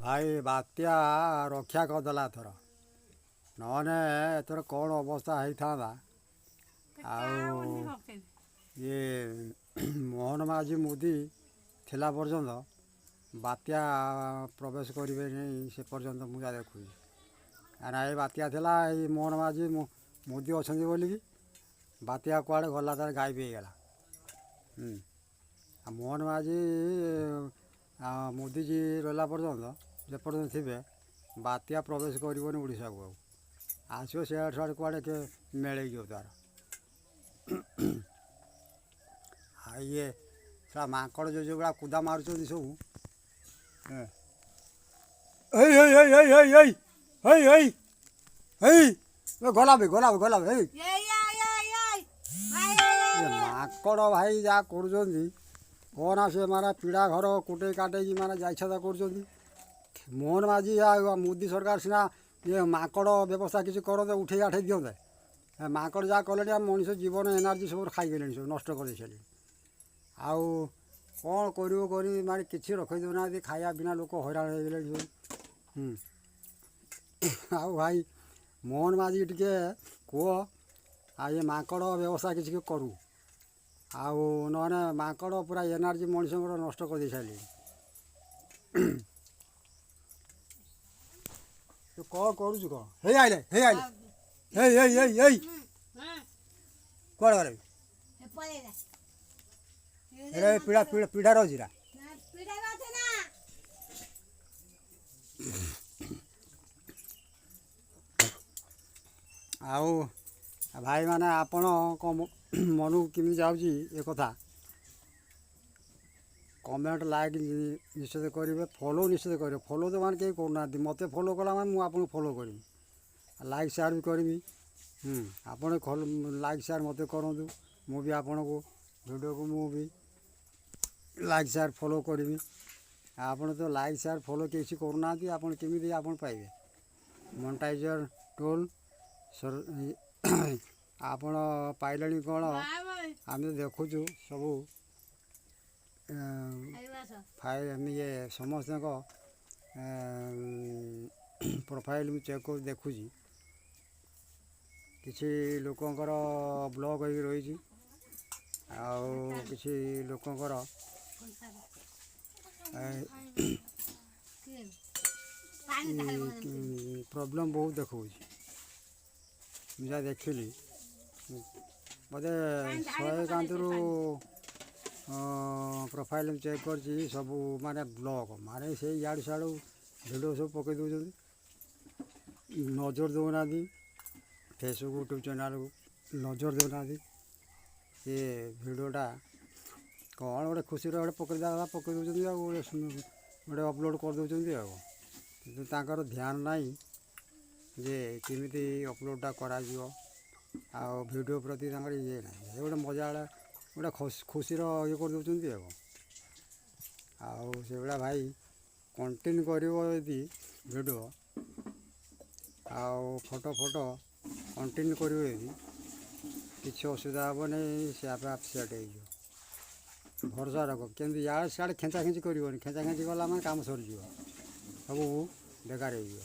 ଭାଇ ବାତ୍ୟା ରକ୍ଷା କରିଦେଲା ଏଥର, ନହେଲେ ଏଥର କ'ଣ ଅବସ୍ଥା ହେଇଥାନ୍ତା। ଆଉ ଇଏ ମୋହନ ମାଝୀ ମୋଦି ଥିଲା ପର୍ଯ୍ୟନ୍ତ ବାତ୍ୟା ପ୍ରବେଶ କରିବେନି ସେ ପର୍ଯ୍ୟନ୍ତ ମୁଁ ଯାହା ଦେଖୁଛି। କାହିଁକିନା ଏ ବାତ୍ୟା ଥିଲା, ଏଇ ମୋହନ ମାଝୀ ମୋଦି ଅଛନ୍ତି ବୋଲିକି ବାତ୍ୟା କୁଆଡ଼େ ଗଲା, ତାର ଗାୟବ ହେଇଗଲା। ଆଉ ମୋହନ ମାଝୀ ମୋଦିଜୀ ରହିଲା ପର୍ଯ୍ୟନ୍ତ, ଯେପର୍ଯ୍ୟନ୍ତ ଥିବେ, ବାତ୍ୟା ପ୍ରବେଶ କରିବନି ଓଡ଼ିଶାକୁ। ଆଉ ଆସିବ ସିଆଡ଼େ ସିଆଡ଼େ କୁଆଡ଼େ କିଏ ମେଳେଇଯିବ ତାର। ଆଉ ଇଏ ଶଳା ମାଙ୍କଡ଼ ଯେଉଁ ଯେଉଁ ଭଳିଆ କୁଦା ମାରୁଛନ୍ତି ସବୁ। ଏଇ ଏଇ ଏଇ ଏଇ ଏଇ ଏଇ ଏଇ ଏଇ ଏଇ, ଗଲା ବି ଗଲା ବି ଗଲା ବି। ଏଇ ମାଙ୍କଡ଼ ଭାଇ ଯାହା କରୁଛନ୍ତି କହନା, ସେ ମାନେ ପିଢ଼ା ଘର କୁଟେଇ କାଟେଇକି ମାନେ ଯାଇଛତା କରୁଛନ୍ତି। ମୋହନ ମାଝୀ ଆଉ ମୋଦି ସରକାର ସିନା ଇଏ ମାଙ୍କଡ଼ ବ୍ୟବସ୍ଥା କିଛି କରନ୍ତେ, ଉଠେଇ ଆଠେଇ ଦିଅନ୍ତେ। ମାଙ୍କଡ଼ ଯାହା କଲେଣି, ଆମ ମଣିଷ ଜୀବନ ଏନର୍ଜି ସବୁ ଖାଇଗଲେଣି, ସବୁ ନଷ୍ଟ କରିଦେଇ ସାରିଲେଣି। ଆଉ କ'ଣ କରିବ କରି ମାନେ କିଛି ରଖେଇ ଦେଉନାହାନ୍ତି, ଖାଇବା ବିନା ଲୋକ ହଇରାଣ ହେଇଗଲେଣି ସବୁ। ଆଉ ଭାଇ ମୋହନ ମାଝୀ ଟିକେ କୁହ, ଆଉ ଏ ମାଙ୍କଡ଼ ବ୍ୟବସ୍ଥା କିଛି କରୁ, ଆଉ ନହେଲେ ମାଙ୍କଡ଼ ପୁରା ଏନର୍ଜି ମଣିଷଙ୍କର ନଷ୍ଟ କରିଦେଇ ସାରିଲେଣି। ତୁ କ'ଣ କରୁଛୁ କ'ଣ? ହେଇ ଆଇଲେ, ହେଇ ଆଇଲେ, ହେଇ ହେଇ ହେଇ ହେଇ, କୁଆଡ଼େ ଗଲେ? ଏରେ ପିଢ଼ା ପିଢ଼ାରେ ଅଛି ନା। ଆଉ ଭାଇମାନେ, ଆପଣଙ୍କ ମନକୁ କେମିତି ଯାଉଛି ଏ କଥା, କମେଣ୍ଟ ଲାଇକ୍ ନିଶ୍ଚିତ କରିବେ, ଫଲୋ ନିଶ୍ଚିତ କରିବେ। ଫଲୋ ତ ମାନେ କେହି କରୁନାହାନ୍ତି। ମୋତେ ଫଲୋ କଲା ମାନେ ମୁଁ ଆପଣଙ୍କୁ ଫଲୋ କରିବି, ଲାଇକ୍ ସେୟାର ବି କରିବି। ଆପଣ ଲାଇକ୍ ସେୟାର ମୋତେ କରନ୍ତୁ, ମୁଁ ବି ଆପଣଙ୍କୁ ଭିଡ଼ିଓକୁ ମୁଁ ବି ଲାଇକ୍ ସେୟାର ଫଲୋ କରିବି। ଆପଣ ତ ଲାଇକ୍ ସେୟାର ଫଲୋ କିଛି କରୁନାହାନ୍ତି, ଆପଣ କେମିତି ଆପଣ ପାଇବେ? ମନିଟାଇଜର୍ ଟୁଲ୍ ଆପଣ ପାଇଲେଣି କ'ଣ? ଆମେ ଦେଖୁଛୁ ସବୁ ଇଏ ସମସ୍ତଙ୍କ ପ୍ରୋଫାଇଲ୍ ମୁଁ ଚେକ୍ କରି ଦେଖୁଛି। କିଛି ଲୋକଙ୍କର ବ୍ଲକ୍ ହେଇକି ରହିଛି, ଆଉ କିଛି ଲୋକଙ୍କର ପ୍ରୋବ୍ଲେମ୍ ବହୁତ ଦେଖାଉଛି। ମୁଁ ଯାହା ଦେଖିଲି, ବୋଧେ 100 କାନ୍ତରୁ ପ୍ରୋଫାଇଲ୍ ମୁଁ ଚେକ୍ କରିଛି, ସବୁ ମାନେ ବ୍ଲକ୍, ମାନେ ସେଇ ଇଆଡ଼ୁ ସିଆଡ଼ୁ ଭିଡ଼ିଓ ସବୁ ପକାଇ ଦେଉଛନ୍ତି, ନଜର ଦେଉନାହାନ୍ତି। ଫେସବୁକ୍ ୟୁଟ୍ୟୁବ୍ ଚ୍ୟାନେଲ୍କୁ ନଜର ଦେଉନାହାନ୍ତି। ସେ ଭିଡ଼ିଓଟା କ'ଣ ଗୋଟେ ଖୁସିରେ ଗୋଟେ ପକାଇ ଦେବା ପକାଇ ଦେଉଛନ୍ତି, ଆଉ ଗୋଟେ ଅପଲୋଡ଼ କରିଦେଉଛନ୍ତି। ଆଉ କିନ୍ତୁ ତାଙ୍କର ଧ୍ୟାନ ନାହିଁ ଯେ କେମିତି ଅପଲୋଡ଼ଟା କରାଯିବ, ଆଉ ଭିଡ଼ିଓ ପ୍ରତି ତାଙ୍କର ଇଏ ନାହିଁ। ସେ ଗୋଟେ ମଜା ଗୋଟେ ଖୁସିର ଇଏ କରିଦେଉଛନ୍ତି। ଆଉ ସେଭଳିଆ ଭାଇ କଣ୍ଟିନ୍ୟୁ କରିବ ଯଦି ଭିଡ଼ିଓ ଆଉ ଫଟୋ ଫଟୋ କଣ୍ଟିନ୍ୟୁ କରିବ ଯଦି, କିଛି ଅସୁବିଧା ହେବନି, ସେ ଆପେ ଆପେ ସେଟ୍ ହେଇଯିବ। ଭରସା ରଖ, କେମିତି ଇଆଡ଼େ ସିଆଡ଼େ ଖେଞ୍ଚା ଖେଞ୍ଚି କରିବନି। ଖେଞ୍ଚା ଖେଞ୍ଚି କଲା ମାନେ କାମ ସରିଯିବ, ସବୁ ବେକାର ହେଇଯିବ।